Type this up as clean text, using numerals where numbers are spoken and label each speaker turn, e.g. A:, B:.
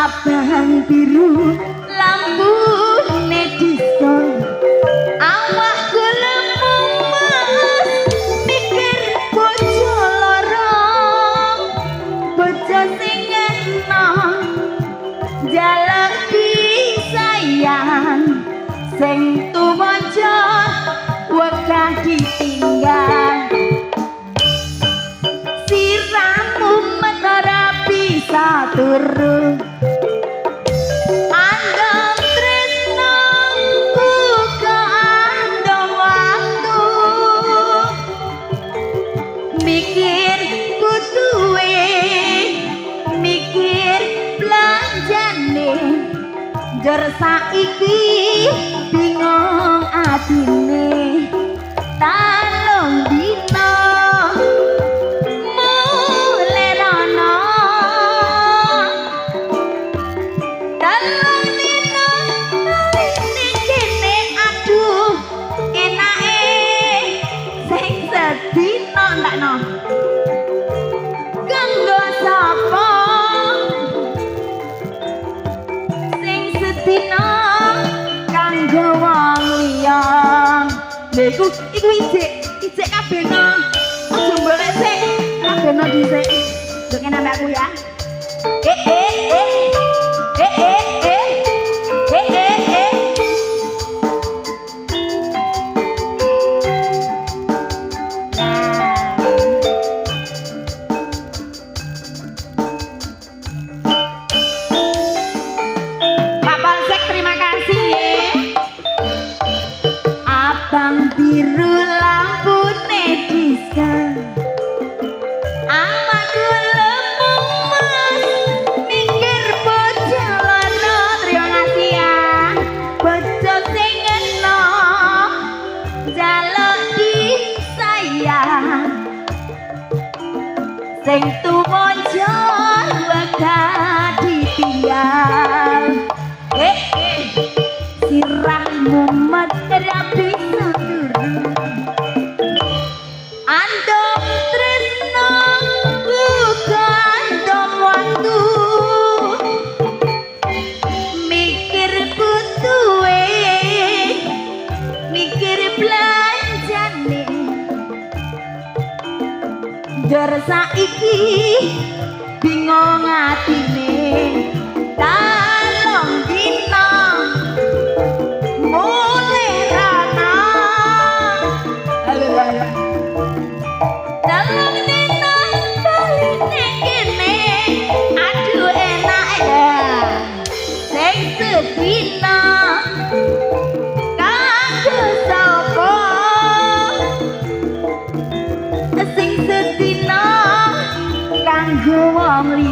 A: Abang biru lampune diskon, awakku lemu mas mikir bojo loro, bojo sing enom jaluk disayang, sing tuwa wegah ditinggal. Siramu ora bisa turu, andom tresno uga andom waktu, mikir butuhe, mikir belanjane, jor saiki bingung atine. Talung dina mulih rono, telung dina ning kene, aduh enake sing sedina entekno kanggo sapa, sing sedina kanggo wong liya. Lha iku ijik ijik kabehno, aja mbolek sik, kabehno dhisik. Joget ambek aku ya. Eh eh eh eh eh eh eh eh eh. Nah. Pak Polsek terima kasih ya. Abang biru lampune diskon, awakku lemu mas mikir bojo loro. Terima kasih ya. Bojo sing enom jaluk disayang, sing tuwa wegah ditinggal. Eh eh, sirah mumet ora bisa turu, andom tresno uga andom waktu, mikir butuhe, mikir belanjane, jor saiki bingung atine. Talung dina mulih rono, halo halo, telung dina bali ning kene, aduh enak ya sing sedina kanggo sapa, sing sedina kanggo wong liya.